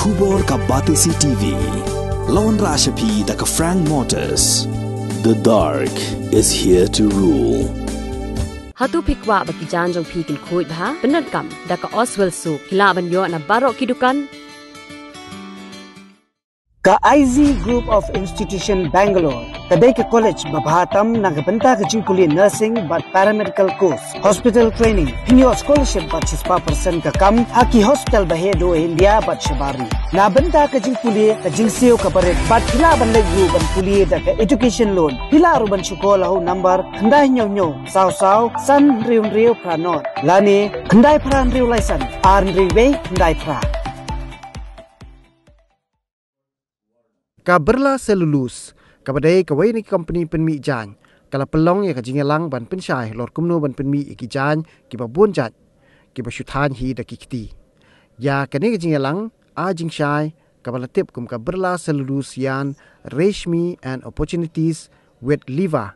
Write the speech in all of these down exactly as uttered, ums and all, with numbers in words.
Khubor ka Batesi T V. La wanrah sha phi da ka Frank Motors. The dark is here to rule. Hato phi kwah ba ki jaiñ jong phi kin khuid bha? Pyndonkam da ka Oswell Soap. Ki lah ban ïoh na baroh ki dukan. Ka I Z Group of Institution Bangalore ka dei ka college ba bha tam na ka bynta ka jingpule nursing bad paramedical course, hospital training, pynïoh scholarship bad shispah percent ka kam ha ki hospital ba heh duh India bad shabar ri. Na bynta ka jingpule ka jingsiew kaba rit bad phi lah ban leit ruh ban pule da ka education loan. Phi lah ruh ban shu call ha u number khyndai hynñiew hynñiew saw saw san hynriew hynriew phra nod lane khyndai phra hynriew lai san ar hynriew wei khyndai phra. Ka Birla Cellulose, kaba dei kawei na ki kompani pynmih jaiñ, ka la pynlong ïa ka jingïalang ban pynshai halor kumno ban pynmih ïa ki jaiñ kiba bun jait, kiba shu thaiñ hi da ki kti. Ïa kane ka jingïalang, a jingshai, kaba la tip kum ka Birla Cellulose Yarn, Reshmi and Opportunities with Liva,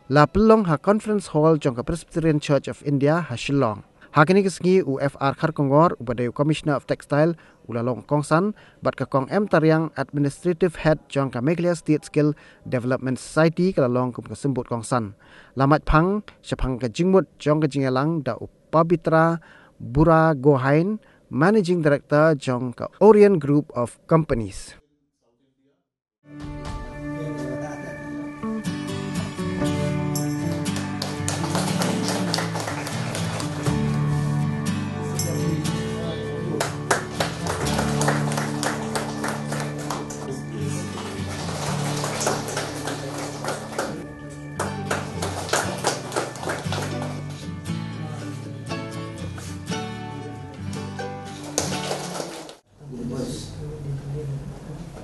la pynlong ha Conference Hall jong ka Presbyterian Church of India ha Shillong. Ha kane ka sngi u F R Kharkongor, uba dei u Commissioner of Textile, u la long kongsan, bad ka Kong M Tariang, Administrative Head jong ka Meghalaya State Skill Development Society, ka la long kum ka symbud kongsan. La mait phang shaphang ka jingmut jong ka jingïalang da u Pabitra Buragohain, Managing Director jong ka Orient Group of Companies.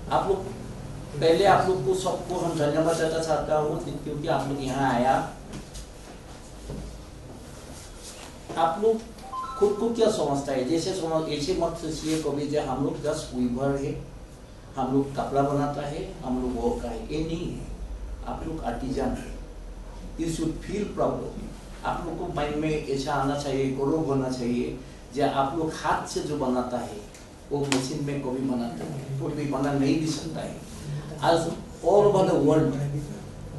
आप लोग, पहले आप लोग को सबको हम धन्यवाद देना चाहता हूँ क्योंकि आप लोग यहाँ आया। आप लोग खुद को क्या समझता है? जैसे समझ, ऐसे मत सोचिए कभी जो हम लोग जस्ट वीवर है, हम लोग कपड़ा बनाता है, हम लोग वो का है, ये नहीं है। आप लोग आर्टिजन है। You should feel proud of it। आप लोग को माइंड में ऐसा आना चाहिए, गर्व होना चाहिए जो आप लोग हाथ से जो बनाता है, वो मशीन में कभी बना, कोई भी बना नहीं भी सकता है। As all over the world,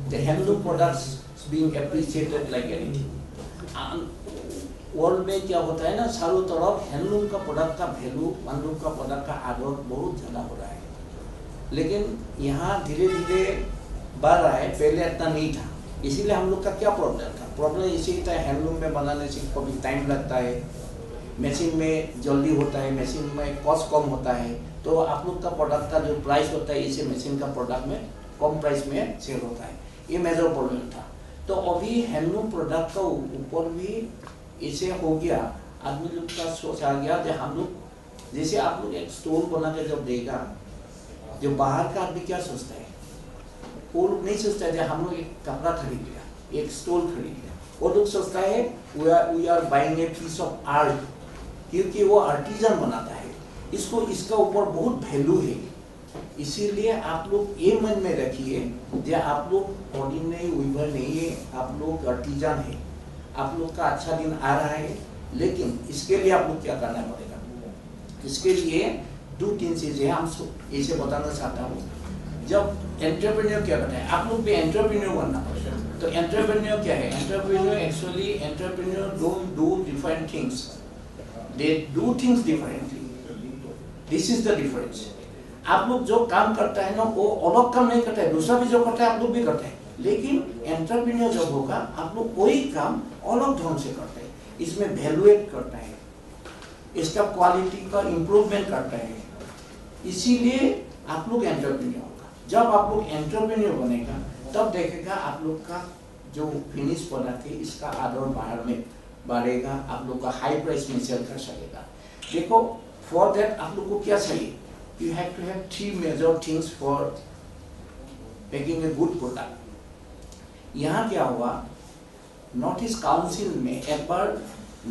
the handloom products being appreciated like anything। वर्ल्ड में क्या होता है ना, चारों तरफ हैंडलूम का प्रोडक्ट का वैल्यू, हैंडलूम का प्रोडक्ट का आदर बहुत ज़्यादा हो रहा है। लेकिन यहाँ धीरे धीरे बढ़ रहा है, पहले इतना नहीं था। इसीलिए हम लोग का क्या प्रॉब्लम था? प्रॉब्लम इसी था, हैंडलूम में बनाने से कभी टाइम लगता है, मशीन में जल्दी होता है, मशीन में कॉस्ट कम होता है, तो आप लोग का प्रोडक्ट का जो प्राइस होता है इसे मशीन का प्रोडक्ट में कम प्राइस में सेल होता है। ये मेजर प्रॉब्लम था। तो अभी हैंडलूम प्रोडक्ट का ऊपर भी इसे हो गया, आदमी लोग का सोच आ गया कि हम लोग, जैसे आप लोग एक स्टोर बना के जब देगा, जो बाहर का आदमी क्या सोचता है? वो लोग नहीं सोचता है कि हम लोग एक कपड़ा खरीद लिया, एक स्टोल खरीद लिया। वो लोग सोचता है, "We are, we are buying a piece of art", क्योंकि वो आर्टिजन बनाता है, इसको, इसका ऊपर बहुत वैल्यू है। इसीलिए आप लोग ये मन में रखिए कि आप लोग ऑर्डिनरी वीवर नहीं है, आप लोग आर्टिजन है, आप लोग का अच्छा दिन आ रहा है। लेकिन इसके लिए आप लोग क्या करना पड़ेगा? इसके लिए दो तीन चीजें हम सो-, इसे बताना चाहता हूँ। जब एंटरप्रेन्योर क्या करता है, आप लोग भी एंटरप्रेन्योर बनना पड़ेगा। तो एंटरप्रेन्योर क्या है? Entrepreneur, actually, entrepreneur don't do different things, they do things differently। This is the difference। आप लोग जो काम करता है ना, वो अलग काम नहीं करता है, दूसरा भी जो करता है आप लोग भी करते हैं, लेकिन एंटरप्रेन्योर जब होगा, आप लोग वही काम अलग ढंग से करते हैं। इसमें वैल्यू एड करता है, इसका क्वालिटी का इम्प्रूवमेंट करता है, इसीलिए आप लोग एंटरप्रेन्योर होगा। जब आप लोग एंटरप्रेन्योर बनेगा, तब देखेगा आप लोग का जो फिनिश प्रोडक्ट है, इसका आदर बाहर में बढ़ेगा, आप लोग का हाई प्राइस में सेल कर सकेगा। देखो, फॉर दैट आप लोग को क्या चाहिए? You have to have three major things for making a good product। यहाँ क्या हुआ, नॉर्थ ईस्ट काउंसिल में एक बार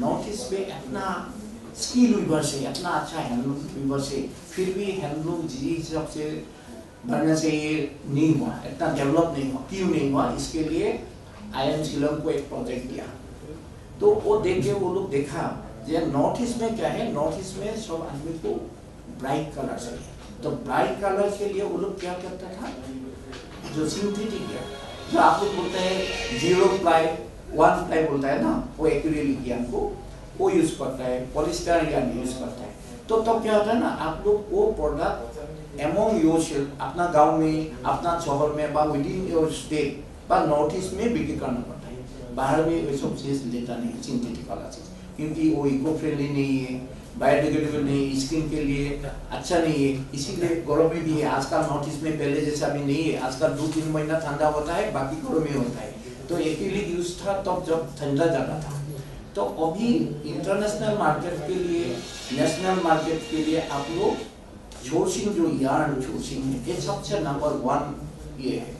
नॉर्थ ईस्ट में इतना स्किल वीवर्स है, इतना अच्छा हैंडलूम वीवर्स है, फिर भी हैंडलूम जिस हिसाब से बढ़ना चाहिए नहीं हुआ, इतना डेवलप नहीं हुआ। क्यों नहीं हुआ, इसके लिए आई एम शिलोंग को एक प्रोजेक्ट दिया। तो वो देख के वो लोग देखा, ये नॉर्थ ईस्ट में क्या है, नॉर्थ ईस्ट में सब आदमी को ब्राइट कलर से। तो ब्राइट कलर के लिए वो लोग क्या करता था, जो सिंथेटिक है, जो आप लोग बोलते हैं जीरो प्लाई, वन प्लाई बोलता है ना, वो एक्रिलिक यार्न को वो यूज करता है, पॉलिस्टर यार्न यूज करता है। तो तब क्या होता है ना, आप लोग वो प्रोडक्ट अमंग योरसेल्फ, अपना गांव में, अपना शहर में, बा विद इन योर स्टेट, बा नॉर्थ ईस्ट में बिक्री करना पड़ता है। बाहर में वे सब चीज लेता नहीं, सिंथेटिक वाला चीज, क्योंकि वो इको फ्रेंडली नहीं है, बायोडिग्रेडेबल नहीं, स्किन के लिए अच्छा नहीं है। इसीलिए गर्मी भी है आजकल नॉर्थ ईस्ट में, पहले जैसा भी नहीं है। आजकल दो तीन महीना ठंडा होता है, बाकी गर्मी होता है। तो एक्रिलिक यूज था तब, जब ठंडा ज्यादा था। तो अभी इंटरनेशनल मार्केट के लिए, नेशनल मार्केट के लिए आप लोग सोर्सिंग, जो यार्न सोर्सिंग है, ये सबसे नंबर वन ये है।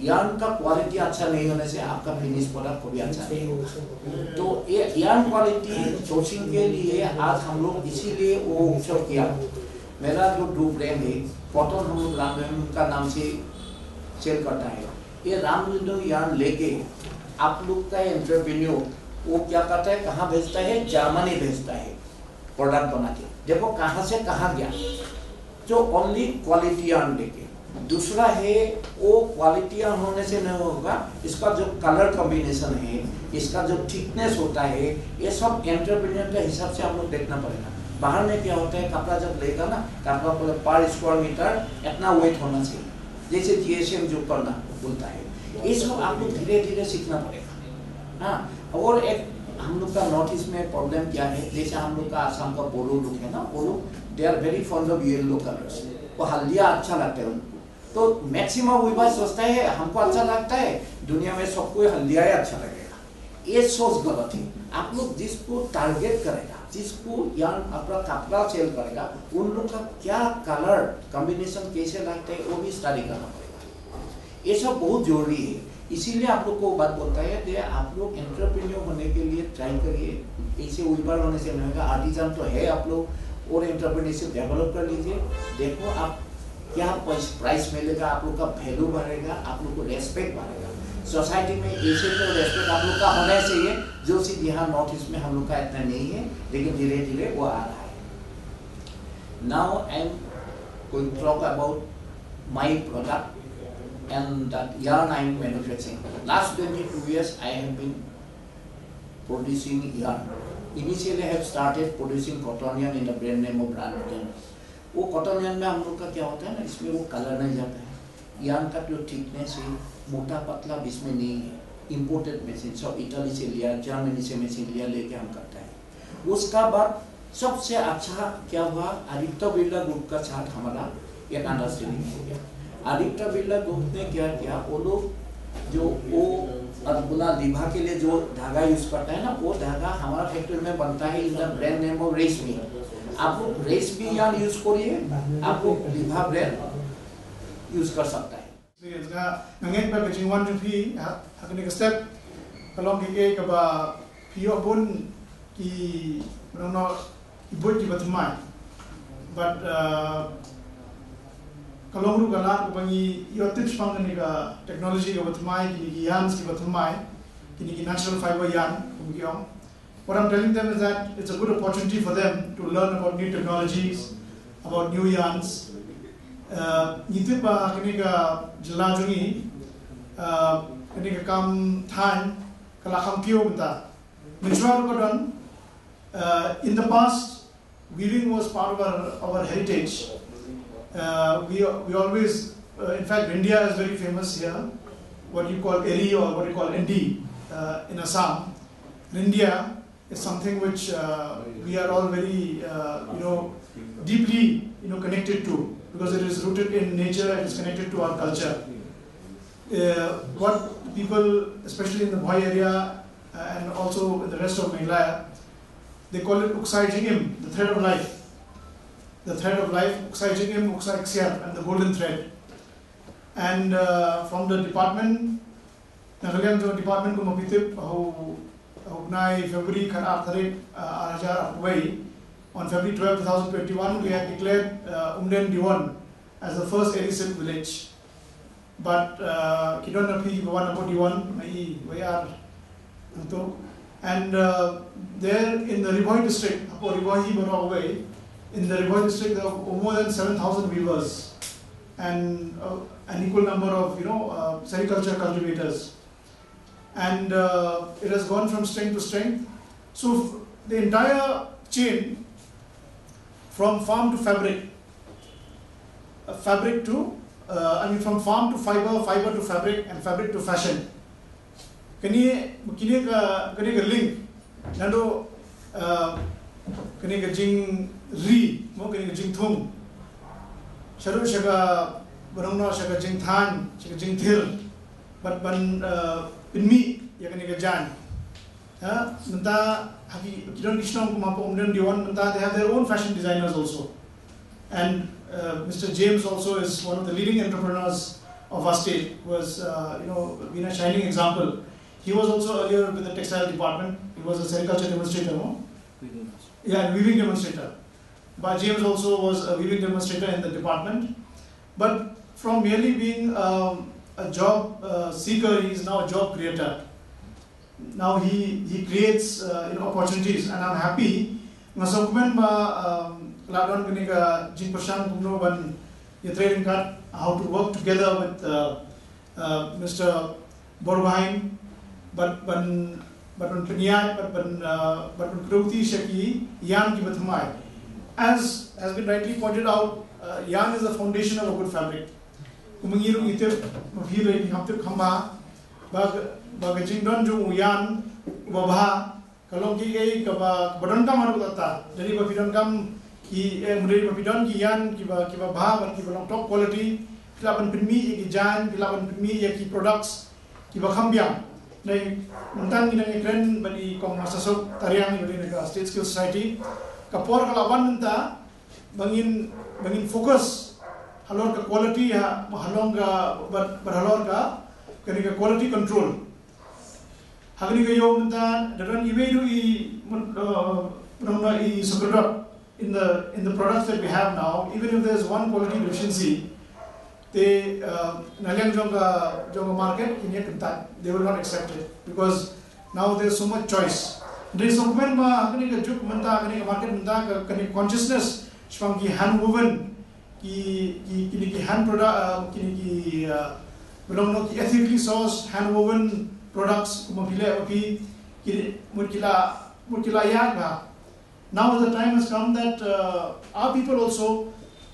यार्न का क्वालिटी अच्छा नहीं होने से आपका फिनिश प्रोडक्ट कभी अच्छा नहीं होगा। तो ये यार्न क्वालिटी सोर्सिंग के लिए आज हम लोग इसीलिए वो सब किया। मेरा जो दो ब्रांड है, कॉटन हम लोग रामधन का नाम से सेल करता है। ये रामधन यार्न लेके आप लोग का एंटरप्रेन्योर वो क्या करता है, कहाँ भेजता है? जर्मनी भेजता है प्रोडक्ट बना के। देखो कहाँ से कहाँ गया, जो ओनली क्वालिटी यार्न लेके। दूसरा है, वो क्वालिटी यार्न होने से नहीं होगा, इसका जो कलर कॉम्बिनेशन है, इसका जो थिकनेस होता है, ये सब एंटरप्रेन्योर के हिसाब से हम लोग देखना पड़ेगा। बाहर में क्या होता है, कपड़ा जब लेगा ना, कपड़ा पर स्क्वायर मीटर इतना वेट होना चाहिए, जैसे जीएसएम जो करना बोलता है, ये सब आप लोग धीरे धीरे सीखना पड़ेगा। हाँ, और एक हम लोग का नॉर्थ ईस्ट में प्रॉब्लम क्या है, जैसे हम लोग का आसाम का बोडो लोग है ना, वो लोग they are very fond of yellow colours, वो हल्दिया अच्छा लगता है उनको। तो मैक्सिमम वीवर सोचता है हमको अच्छा लगता है, दुनिया में सबको हल्दिया ही अच्छा लगेगा। ये सोच गलत है। आप लोग जिसको टारगेट करेगा, जिसको यार्न अपना कपड़ा सेल करेगा, उन लोग का क्या कलर कॉम्बिनेशन कैसे लगता है, वो भी स्टडी करना पड़ेगा। ये सब बहुत जरूरी है। इसीलिए आप लोग को बात बोलता है कि आप लोग एंटरप्रेन्योर होने के लिए ट्राई करिए। ऐसे वीवर होने से नहीं होगा, आर्टिजन तो है आप लोग, और एंटरप्रेन्योरशिप डेवलप कर लीजिए। देखो आप क्या प्राइस मिलेगा, आप लोग का वैल्यू बढ़ेगा, आप लोग को रेस्पेक्ट बढ़ेगा। सोसाइटी में ऐसे तो रेस्पेक्ट आप लोग का होना ही चाहिए, जो चीज यहाँ नॉर्थ ईस्ट में हम लोग का इतना नहीं है, लेकिन धीरे धीरे वो आ रहा है। Now I am going to talk about my product and that yarn I am manufacturing. Last twenty-two years I have been producing yarn. Initially I have started producing cotton yarn in the brand name of Brandon. वो कॉटन यार्न में हम लोग का क्या होता है ना, इसमें वो कलर नहीं जाता है। यार्न का जो थिकनेस है, मोटा पतला भी इसमें नहीं है। इंपोर्टेड मशीन, सब इटली से लिया, जर्मनी से मशीन लिया, लेके हम करता है। उसका बाद सबसे अच्छा क्या हुआ, आदित्य बिरला ग्रुप का साथ हमारा एक अंडरस्टैंडिंग हो गया। आदित्य बिरला ग्रुप ने क्या किया, वो लोग जो वो अरबुला लिभा के लिए जो धागा यूज करता है ना, वो धागा हमारा फैक्ट्री में बनता है in the brand name of रेशमी। आप लोग रेशमी यार्न यूज करिए, आप लोग लिभा ब्रांड यूज कर सकता है। Nga ngeit ba ka jingwan jong phi ha, ha kane ka step ka long kaei kaei kaba phi ïoh bun ki, no, no, ki buit kiba thymmai. But uh, ka long ruh ka lad kaba ngi ïoh tip shaphang kane ka technology kaba thymmai, kine ki yarns kiba thymmai, kine ki natural fiber yarn kum ki ong. What I'm telling them is that it's a good opportunity for them to learn about new technologies, about new yarns. Uh, ngi tip ba kane ka jylla jong ngi, uh, kane ka kam thaiñ ka la kham kiew mynta. Mynshwa ruh ka don, uh, in the past, weaving was part of our, our heritage. Uh, we, we always, uh, in fact, Rindia is very famous here. What you call eri or what you call endi, uh, in Assam. Rindia is something which, uh, we are all very, uh, you know, deeply, you know, connected to, because it is rooted in nature and it's connected to our culture. Uh, what people, especially in the Bhoi area, uh, and also in the rest of Meghalaya, they call it Uksai Jingim, the thread of life. The thread of life, Uksai Jingim, Uksai Ksiar, and the golden thread. And uh, from the department, na ka liang jong department, kum ba phi tip, ha u, ha u bnai February khatar tarik, uh, ar hajar arphew wei, on February twelve, two thousand twenty-one, we had declared uh, Umden Diwon as the first eri silk village. But uh, ki don na phi ba wan hapoh Diwon, ma i, wei ar, nangto. And uh, there in the Ri Bhoi district, hapoh Ri Bhoi hi baroh kawei, In the Ri Bhoi district, there are more than seven thousand weavers and uh, an equal number of, you know, uh, sericulture cultivators. And uh, it has gone from strength to strength. So the entire chain, from farm to fabric, uh, fabric to, uh, I mean, from farm to fiber, fiber to fabric, and fabric to fashion. Kane, kane ka, kane ka link, naduh, uh, kane ka jingri, mo, kane ka jingthung. Shaduh sha ka, ba long noh, sha ka jingthan, sha ka jingthir, bad ban, uh, pynmih ïa kane ka jaiñ. Ha, mynta ha ki, ki don ki shnong kum ha Umden, Diwan, mynta they have their own fashion designers also. And uh, Mister James also is one of the leading entrepreneurs of our state, who has, uh, you know, been a shining example. He was also earlier with the textile department. He was a sericulture demonstrator, no? Yeah, weaving demonstrator. But James also was a weaving demonstrator in the department. But from merely being um, a job uh, seeker, he is now a job creator. Now he he creates uh, you know, opportunities, and I'm happy. Nga sngewkmen ba um, la don kane ka jingpyrshang kumno ban ïatrei ryngkat, how to work together with uh, uh, Mister Borgohain, bad ban bad ban pynïaid, bad ban uh, bad ban kdew kti sha ki ïan kiba thymmai. As has been rightly pointed out, uh, yarn is the foundation of a good fabric. Kumba ngi ruh ngi tip, ma phi ruh phi hap tip kham bha, ba ka, ba ka jingdon jong u ïan uba bha ka long kaei kaei kaba, kaba donkam haduh katta. Lada ba phi donkam ki, eh, lada ba phi don ki ïan kiba, kiba bha bad kiba long top quality, phi lah ban pynmih ïa ki jaiñ, phi lah ban pynmih ïa ki products kiba kham biang. Nai, mynta ngi dang ïakren bad i Kong Master Sop Tariang, iba dei na ka State Skill Society. Ka por ka la wan mynta ba ngin, ba ngin focus halor ka quality, ha, halor ka, bad, bad halor ka, kane ka quality control. Ha kane ka ïew mynta, da don iwei ruh i, mun, uh, mun i sukrdot in the, in the products that we have now, even if there's one quality deficiency, te, uh, na liang jong ka, jong ka market, kin ïa kyntait, they will not accept it because now there's so much choice. Dei sngewkmen ba ha kane ka juk mynta, kane ka market mynta, ka, kane consciousness shaphang ki hand woven, ki, ki, kine ki hand product, uh, kine ki, uh, ba long noh ki ethically sourced hand woven products, kumba phi leh ba phi, ki, mut ki la, mut ki la ïaid bha. Now the time has come that uh, our people also,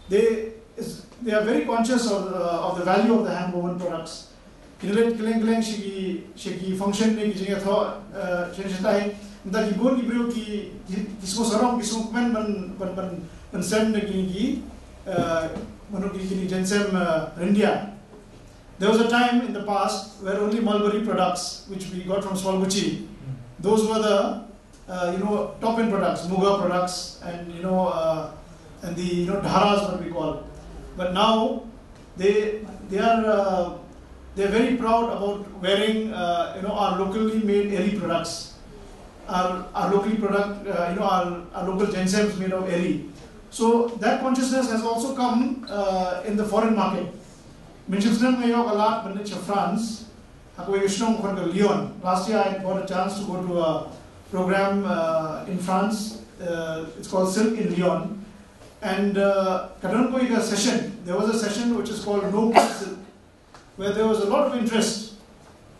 they is, they are very conscious of, uh, of the value of the hand woven products. Ki la leit kylleng kylleng sha ki, sha ki function ne ki jingïathoh, uh, sha, sha tai. Mynta ki bun ki briew ki, ki, ki sngewsarong, ki sngewkmen ban, ban, ban, ban sem da kine ki, uh, mano ki, kine ki jaiñsem, uh, ryndia. There was a time in the past where only mulberry products, which we got from Sawalguchi, those were the uh, you know, top-end products, Muga products, and you know, uh, and the, you know, Dharas, what we call. But now they, they are, uh, they're very proud about wearing, uh, you know, our locally made eri products, our, our locally product, uh, you know, our, our local jaiñsems made of eri. So that consciousness has also come uh, in the foreign market. Mynshwa snem nga ïoh ka lad ban leit sha France, ha kawei ka shnong khon ka Lyon. Last year I got a chance to go to a program uh, in France. Uh, it's called Silk in Lyon. And uh, ka don kawei ka session. There was a session which is called No Peace Silk, where there was a lot of interest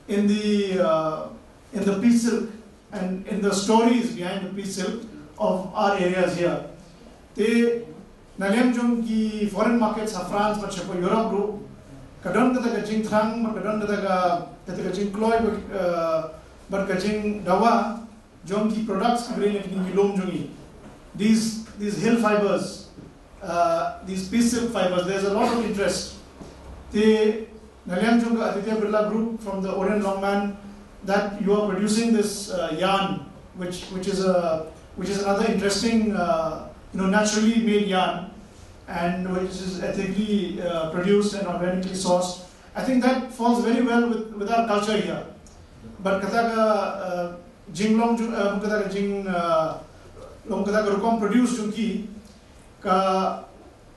in the uh, in the peace silk and in the stories behind the peace silk of our areas here. Te na liang jong ki foreign markets ha France bad shapoh Europe ruh, ka don kata ka jingthrang bad ka don kata ka, kata ka jingkloi bad, uh, bad ka jingdawa jong ki products ki briew na ki lum jong ngi. These, these hill fibers, uh, these peace silk fibers, there's a lot of interest. Te na liang jong ka Aditya Birla Group from the Orion Longman, that you are producing this uh, yarn, which which is a which is another interesting uh, you know, naturally made yarn, and which is ethically uh, produced and organically sourced. I think that falls very well with, with our culture here. But kata ka uh, jinglong ju- uh, kata ka jing uh, long kata ka rukom produce jong ki, ka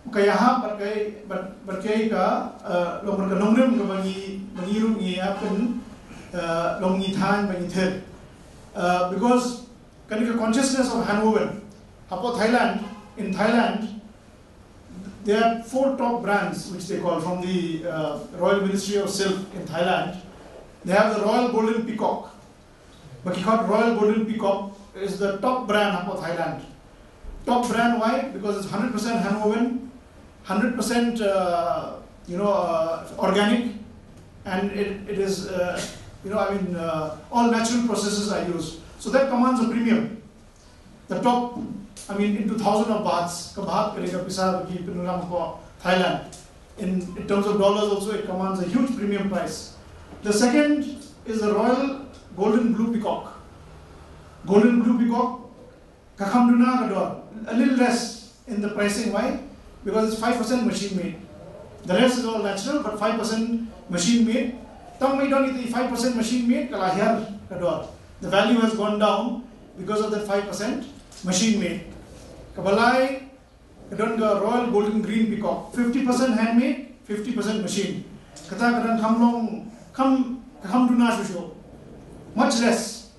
ka ïahap bad ka, bad, bad ka, ka uh, long bad ka nongrim kaba ngi, ba ngi ruh ngi ïa pyn uh, long ngi thaiñ ba ngi thir. Uh, because kane ka consciousness of handwoven hapoh Thailand, In Thailand, there are four top brands which they call from the uh, Royal Ministry of Silk in Thailand. They have the Royal Golden Peacock. But you got Royal Golden Peacock is the top brand of Thailand. Top brand, why? Because it's one hundred percent hand woven, one hundred percent uh, you know uh, organic, and it, it is uh, you know I mean uh, all natural processes are used. So that commands a premium. The top, I mean, into thousand of bahts, ka baht ka dei ka pisa ba ki pynlong ko Thailand. In, in terms of dollars also, it commands a huge premium price. The second is the Royal Golden Blue Peacock. Golden Blue Peacock, ka kham duna ka dor, a little less in the pricing. Why? Because it's five percent machine made. The rest is all natural, but five percent machine made. Tang mai don iti five percent machine made, ka la hiar ka dor. The value has gone down because of that five percent machine made. Ka ba lai, ka don ka Royal Golden Green Peacock, fifty percent handmade, fifty percent machine. Kata ka don kham long, kham, kham duna shuh shuh. Much less.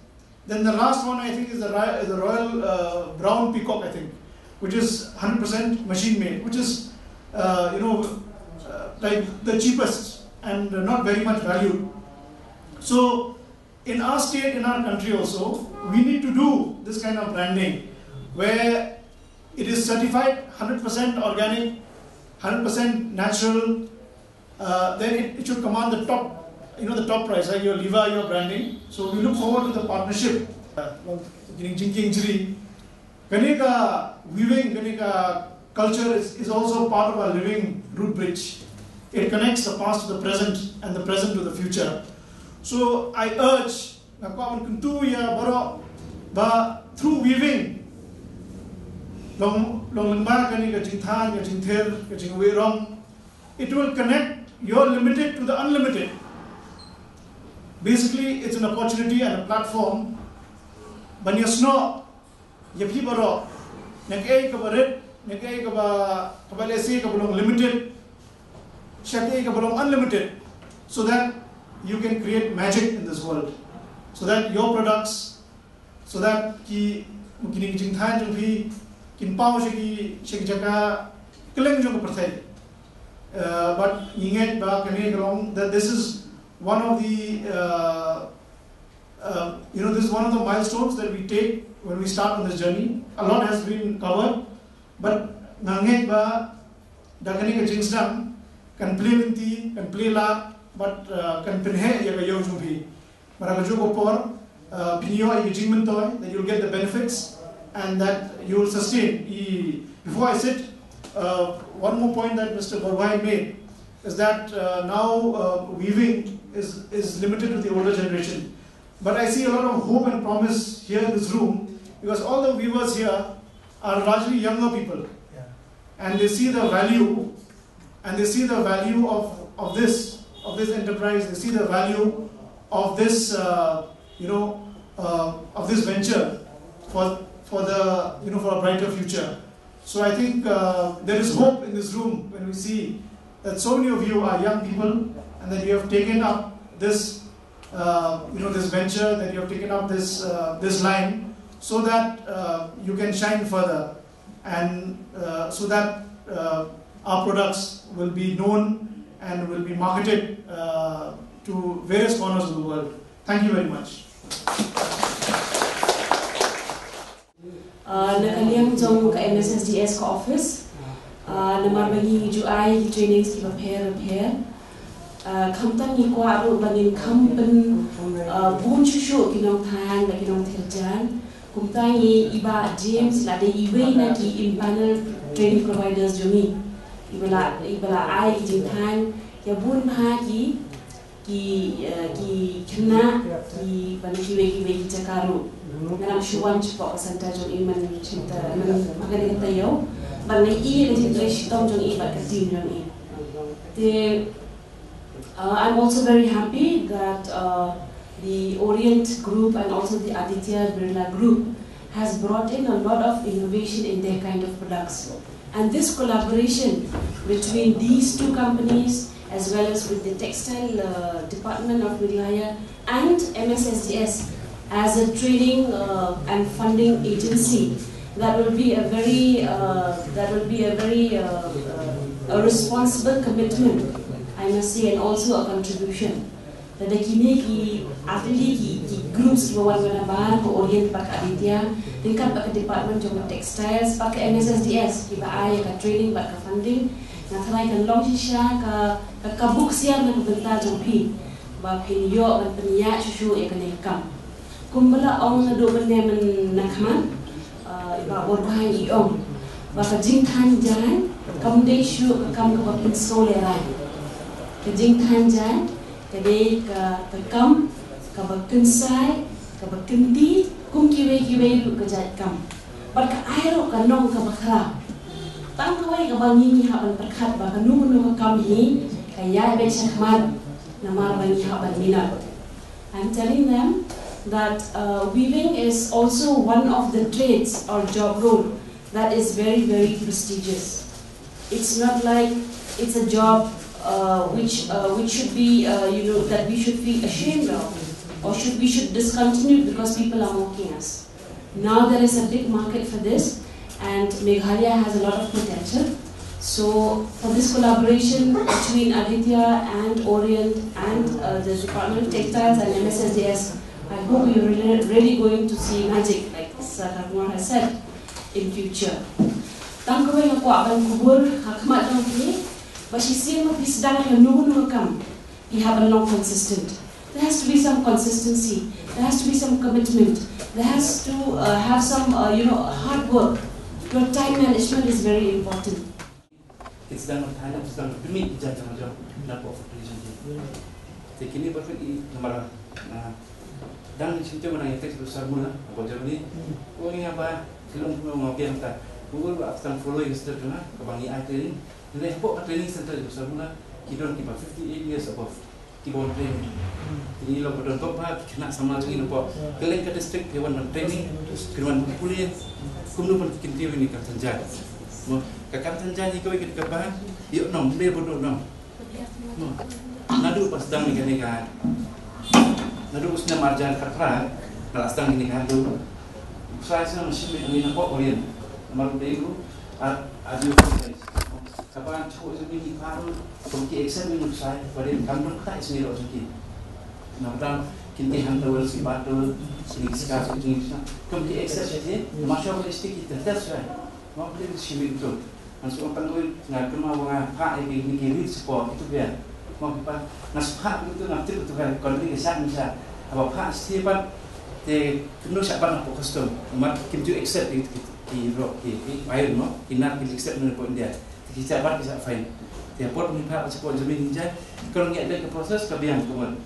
Then the last one, I think, is the, ri- is the Royal uh, Brown Peacock, I think, which is one hundred percent machine made, which is, uh, you know, uh, like the cheapest and not very much value. So, in our state, in our country also, we need to do this kind of branding where it is certified one hundred percent organic, one hundred percent natural, uh, then it, it should command the top, you know, the top price, like your Liva, your branding. So we look forward to the partnership. Uh, jingkieng jri. Kane ka weaving, kane ka culture is, is also part of our living root bridge. It connects the past to the present and the present to the future. So I urge, nga kwah ban kyntu ïa baroh ba through weaving, long, long lyngba kane ka jingthaw, ka jingther, ka jingwieh rong, it will connect your limited to the unlimited. Basically, it's an opportunity and a platform ban ïasnoh ïa phi baroh, na kaei kaba rit, na kaei kaba, kaba lehse kaba long limited, sha kaei kaba long unlimited, so that you can create magic in this world, so that your products, so that ki, kine ki jingthaw jong phi kin paw sha ki, sha ki jaka kylleng jong ka pyrthei. Uh, but ngi ngeit ba kane ka long, that this is one of the uh, uh, you know, this is one of the milestones that we take when we start on this journey. A lot has been covered, but nga ngeit ba da kane ka jingsdang kan plie lynti, kan plie lad, but uh, kan pynheh ïa ka ïew jong phi. Bad ha kajuh ka por, uh, phin ïoh ïa ka jingmyntoi, that you'll get the benefits and that you'll sustain. I, before I sit, uh, one more point that Mister Borbhai made is that uh, now uh, weaving is, is limited to the older generation. But I see a lot of hope and promise here in this room because all the weavers here are largely younger people. Yeah. And they see the value, and they see the value of, of this, of this enterprise. They see the value of this, uh, you know, uh, of this venture for, for the, you know, for a brighter future. So I think uh, there is hope in this room when we see that so many of you are young people and that you have taken up this, uh, you know, this venture, that you have taken up this, uh, this line, so that uh, you can shine further and uh, so that uh, our products will be known and will be marketed uh, to various corners of the world. Thank you very much. Uh, na ka liang jong ka M S S D S ka office, uh, namar ba ngi ju ai ki trainings kiba pher pher. Uh, khamtam ngi kwah ruh ba ngin kham pyn uh, bun shuh shuh ki nongthaw bad ki nongthaw jaiñ. Kumta ngi i Bah James la dei iwei na ki empanel training providers jong ngi. Iba la, iba la ai ki jingthaw ïa bun bha ki ki, uh, ki khynnah, ki ban kiwei kiwei ki jaka ruh. Nga nang shu wan shapoh ka center jong i man shynta man ha kane ka taïew. Ban nang i ka jingtrei shitom jong i bad ka team jong i. Te, uh, I'm also very happy that uh, the Orient Group and also the Aditya Birla Group has brought in a lot of innovation in their kind of products. And this collaboration between these two companies, as well as with the textile uh, department of Meghalaya and M S S D S as a training uh, and funding agency, That will be a very, uh, that will be a very uh, uh, a responsible commitment, I must say, and also a contribution. Lada kine ki athlete ki, ki groups kiba wan na bar ka Orient bad ka Aditya, ryngkat bad ka department jong ka textiles bad ka M S S D S kiba ai ka training bad ka funding, nga tharai kan long shisha ka, ka, ka buk siar na ka bynta jong phi ba phin ïoh ban pynïaid shuh shuh ïa kane ka kam. Kumba la ong naduh mynne mynne na khmat, uh, i Bah Warbhai i ong ba ka jingthaiñ jaiñ kam dei shuh ka kam kaba pynsngewlehraiñ. Ka jingthaiñ jaiñ ka dei ka, ka kam kaba kynsai, kaba kyntiew kum kiwei kiwei ruh ka jait kam. Bad ka ai ruh ka nong kaba khraw. Tang kawei kaba ngi, ngi hap ban pyrkhat ba kano kano ka kam hi ka ïaid beit shakhmat namar ba ngi hap ban minot. I'm telling them that uh, weaving is also one of the trades or job role that is very, very prestigious. It's not like it's a job uh, which uh, which should be uh, you know, that we should feel ashamed of, or should we should discontinue because people are mocking us. Now there is a big market for this, and Meghalaya has a lot of potential. So for this collaboration between Aditya and Orient and uh, the Department of Textiles and M S S D S, I hope you're really, really going to see magic, like Sir Harkumar has said, in future. Tang kawei nga kwah ban kubur ha khmat jong phi ba shisien ma phi sdang ïa kano kano ka kam, phi hap ban long consistent. There has to be some consistency. There has to be some commitment. There has to uh, have some, uh, you know, hard work. Your time management is very important. Ki sdang ban thaiñ, ki sdang ban pynmih ki jait jong, jong, na pdeng population ki. Te kine baroh i namar, ah, dang shim te ba nang ïatrei sha Sir Mula, ba Germany. Ong ïa ba ki long kumno nga biang ta. Kumno ba sdang follow ïa ka step jong nga, kaba ngi ai training. Hynrei hapoh ka training center jong Sir Mula ki don kiba fifty-eight years above. Ki wan training. Kine long ba don bok ba ki khynnah samla jong ngi na pdeng. Kylleng ka district ki wan ban training, ki wan pule kumno ban kyntiew ïa kane ka kam thaiñ jaiñ. Mo, ka kam thaiñ jaiñ hi kawei ka dei kaba ïoh nong, ym dei ba duh nong. Mo, naduh ba sdang ïa kane ka, naduh u snem ar hajar khatphra nga la sdang ïa kane ka handloom. Sa sdang shim ïa kane na pdeng Orient. Namar u dei u ar, ar Kaba ngi shu ïa ki paru, kum ki accept ïa u ksai, ba dei kam don kata isngi ro jong ki. Namar kin ki hand towel, ki bath towel, ki scarf, ki jingis na. Kum ki accept ïa ki, ma shu ba isti ki test ïa. Ma ba dei shim ïa tu. Ngan shu ong tang oi, nga kynmaw ba nga phah ïa ki, ki read support, itu biang. Ma ki pa, nga shu phah ïa tu, nga tip itu biang, kon ni ka shah, ni shah. Haba phah isti pat, te kyndu shah pat na pdeng custom. Namar kim ju accept ïa ki, ki, ki ro, ki, ki iron mo, ki nar ki accept na pdeng India. Te ki shah bat ki shah fine. Te hapoh ngi phah sha pdeng Germany ngi jai. Ka long ïa ka process ka biang kumne.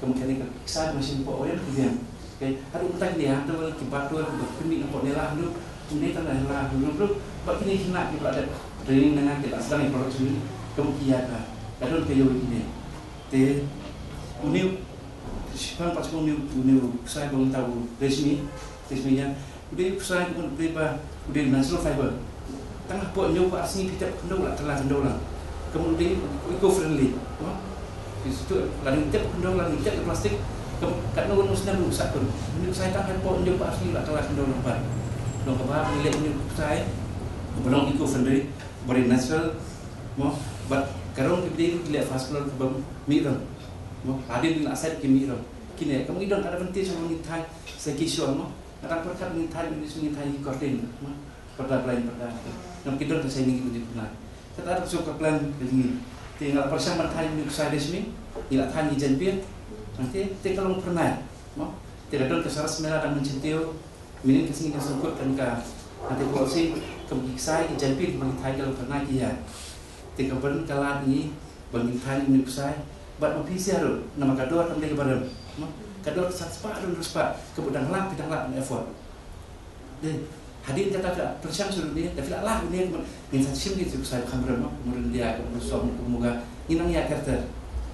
Kumne kane ka ksai machine pdeng Orient ka biang. Te haduh mynta kine ha towel ki bath towel ki ba pynmih na pdeng ne la haduh. Kumne tang la haduh. Ba kine ki khynnah kiba la dep training na nga ki la sdang ïa production. Kumne ki ïa ka, ka don ka ïew kine. Te une u, shiphang pat sha une u, une u ksai ba mynta u Reshmi, Reshmi ïa. U dei u ksai, u dei ba, u dei natural fiber. Tang hapoh hynñiew ba ar sngi phi tep khyndew la kylla khyndew lang. Kumne u dei eco friendly. Mo? Phi shu tep, lada ngi tep khyndew, lada ngi tep ïa plastik. Kumne katno katno snem u sah kun. Une u ksai tang hapoh hynñiew ba ar sngi la kylla khyndew lang pat. Long kaba ngi leh une u ksai ba long eco friendly, ba dei natural. Mo? Bad ka rong ki dei ki leh first floor kaba mih rong. Mo? Hadien la sait ki mih rong. Kine kumne ngi don advantage ba ngi thaiñ sa ki shuwa mo. Nga dang pyrkhat ngi thaiñ, ngi thaiñ ki curtain, ma, pyrda blind, pyrda. Ngam, ki don ka shining ki don ki pyrda. Kata ka shuh ka plan ka jong ngi. Te nga la pyrshang ban thaiñ une u ksai Reshmi, ngi la thaiñ ki jaiñpir. Nangta te ka long phyrnai, ma. Te ka don ka Saras Mela dang mynshyrkhei. Mynnin ka sngi ka sngewkut kan ka. Nangta ka long shi, kum ki ksai ki jaiñpir kiba ngi thaiñ ka long phyrnai ki ïa. Te ka burn ka lad ngi ba ngin thaiñ une u ksai. Bad ma phi sha ruh, namar ka dor kam dei kaba rem. Ma, ka dor ka san spah, dor spah, kaba dang lap, phi dang lap ban afford. Dei, hadien kata ka pyrshang shuh ruh ne, da phi la lap une, ma, ngin sa shim kine ki ksai ba kham rem, ma, kumba ryndia, kumba som, kumba muga, ngin nang ïa kyrter.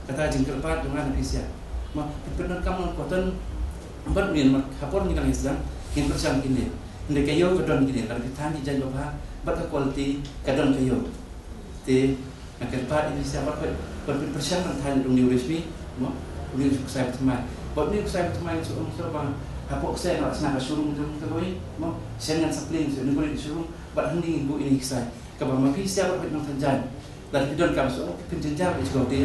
Kata jingkyrpad jong nga na phi sha. Ma, phi pyndonkam lang cotton, bad une, ma, ha por ngin nang ïa sdang, ngin pyrshang kine. Hynrei ka ïew ka don kine, lada phi thaiñ ki jaiñ babha, bad ka quality, ka don ka ïew. Te nga kyrpad ïa phi sha bad phi, bad phi pyrshang ban thaiñ ïa une u Reshmi, mo, une u ksai ba thymmai. Bad une u ksai ba thymmai nga shu ong shuh ba Hapoh ksai nga la sngap ka showroom jong ka loi, mo, shen ngan sa plie sha uni u showroom, bad hangne ngin buh ïa ine i ksai. Kaba ma phi sha bad hoi nang than jaiñ. Lada phi don kam shu, phin jynjar bad i jingkhuslai te.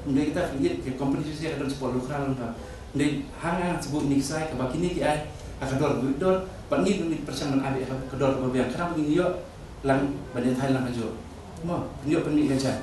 Ym dei kata phi ïeit ka company shisha ka don shapoh Lawkhra lang ka. Ym dei, ha nga ngan sa buh ine i ksai kaba kine ki ai ha ka dor kaba dor, bad ngi ngi pyrshang ban ai beit ha ka dor kaba biang. Khnang ba ngin ïoh lang ban ïatai lang kajuh. Mo, phin ïoh pynmih ka jaiñ.